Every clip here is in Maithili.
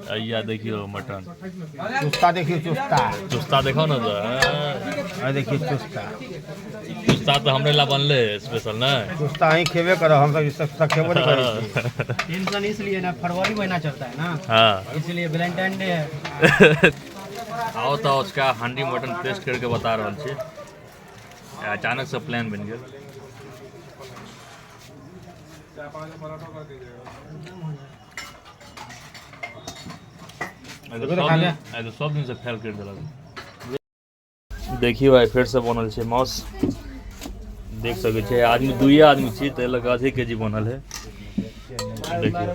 अइया देखियो मटन। चुस्ता देखियो, चुस्ता। चुस्ता देखो ना तो। आ देखियो चुस्ता। चुस्ता तो हमरे ला बनले स्पेशल ना। चुस्ता ही खेबे करो, हम सब खेबो नहीं करै छी। टेंशन इसलिए ना, फरवरी महीना चलता है ना। हाँ, इसलिए वैलेंटाइन डे है। आओ तो उसका हांडी मटन टेस्ट करके बता रहल छी। अचानक से प्लान बन गेल। सब दिन से फेल कर देलक। देखियो भाई, फेर से बनल छै माउस, देख सकै छै आदमी, दुइये आदमी छी ताहि लऽ कऽ आधे के जी बनल है। देखियौ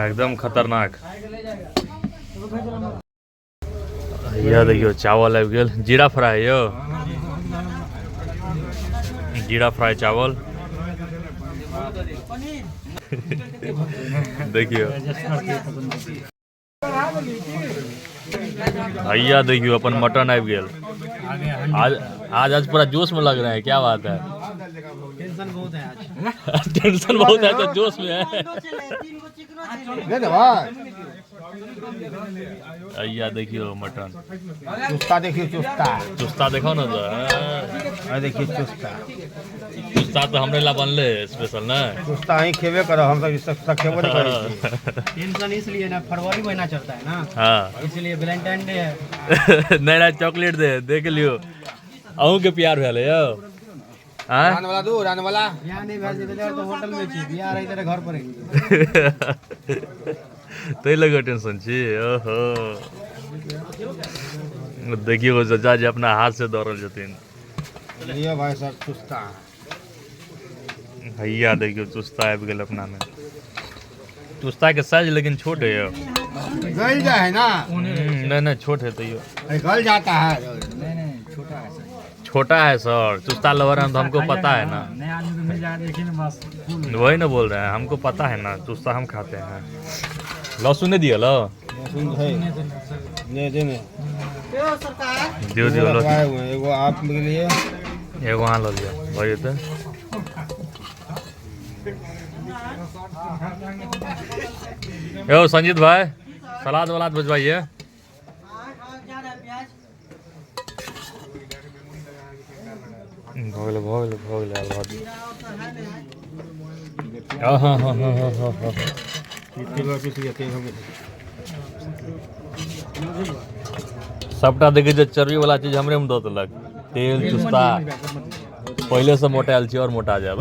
एकदम खतरनाक। यह देखियो चावल आबि गेल, जीरा फ्राई यौ, जीरा फ्राई चावल। देखियो भैया, देखियो अपन मटन आबि गेल। आज आज आज पूरा जोश में लग रहे हैं, क्या बात है? टेंशन बहुत है आज। टेंशन बहुत है तो जोश में है। दे देबै। अइया देखियो मटन। चुस्ता देखियो, चुस्ता। चुस्ता देखो ना तो। आ देखियो चुस्ता। चुस्ता तो हमरे ला बनले स्पेशल ना। चुस्ता ही खेबे करो, हम सब खेबो नहीं करै छी। टेंशन इसलिए ना, फरवरी महीना चलता है ना। हाँ, इसलिए वैलेंटाइन डे है। नहीं नहीं, चॉकलेट दे, देख लियो अहूँ के प्यार भेल यौ। आँय? रान वाला दू, रान वाला। बियाह नहीं भेल जेतै तो होटल में छी, बियाह रही तेरे घर पर ही। ताहि लऽ कऽ टेंशन छी। ओहो देखियौ चाचा जी अपना हाथ से दौड़ल छथिन। लियो भाई साहब चुस्ता। भैया देखियौ चुस्ता आबि गेल अपना में। चुस्ता के साइज लेकिन छोट है यौ। गल जाए है ना। नहीं नहीं, छोट है तैयो। अरे गल जाता है। छोटा है सर, चुस्ता लवर हैं तो हमको पता है ना। नया आदमी को मिल जाए देखिए बस। वही ना बोल रहे हैं, हमको पता है ना, चुस्ता हम खाते हैं। लहसुन नहीं दिया लो? लहसुन है नहीं देने। दियो दियो लहसुन। रखवाए हुए हैं, एगो आप के लिए, एगो अहाँ लऽ लिअ, भऽ जेतै। यौ संजीत भाई, सलाद वलाद भेजवाइए। भऽ गेलै भऽ गेलै भऽ गेलै, आब रहऽ दियौ। हँ हँ हँ हँ हँ हँ हँ। सबटा देखै छियै चर्बी वाला चीज हमरे में दऽ देलक। तेल चुस्ता, पहिले से मोटायल छी और मोटा जायब।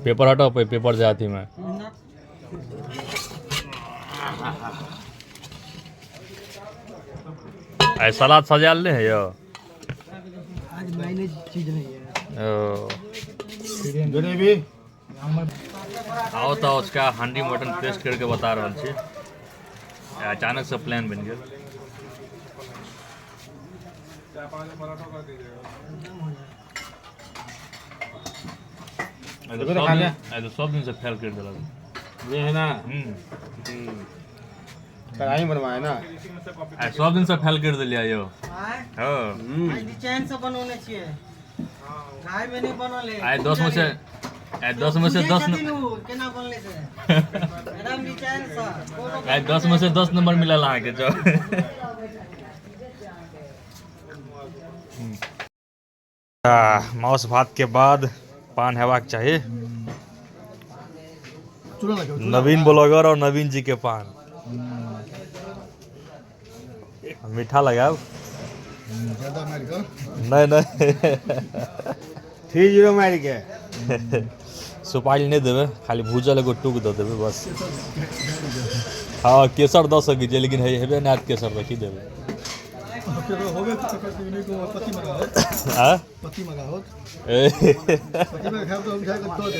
पेपर हटाओ, पेपर जाय अथी में। आइ सलाद सजायल नहि है यौ? आज मायने चीज नहीं है। ओ ग्रेवी। आओ तो उसका हांडी मटन टेस्ट करके बता रहल छी। अचानक से प्लान बनि गेल। आइ तऽ सब दिन, आइ तऽ सब दिन से फेल करि देलक। ये है ना। कढ़ाई बनवाए ना। आइ सब दिन से फेल करि देलियै यौ। हँ। चैन से बनौने छियै, खाय में नहीं बनल है। आइ 10 में से, आइ 10 में से 10, केना बनले से एकदम चैन से। आइ 10 में से 10 नंबर मिलल अहाँके। जो मांस भात के बाद पान हेबाक चाही। नवीन ब्लॉगर और नवीन जी के पान मीठा लगाब। नहीं नहीं, 3-0 मारि के। सुपारी नहि देबै, खाली भूजल एगो टूक दऽ देबै बस। हँ, केसर दऽ सकै छियै, लेकिन हेबे नहि हैत केसर तऽ की देबै? आँय?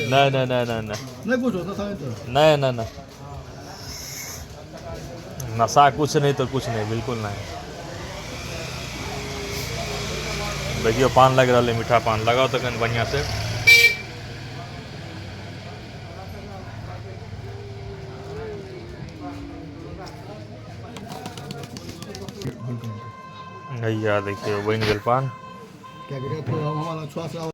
नहीं नहीं नहीं नहीं नहीं नहीं नहीं नहीं, नशा कुछ नहीं तो कुछ नहीं, बिल्कुल नहीं। देखियो पान लग रहा है, मीठा पान लगाओ तो कन बढ़िया से। हैया देखियौ, बनि गेल पान। कियाकि रातिमे हम छओ।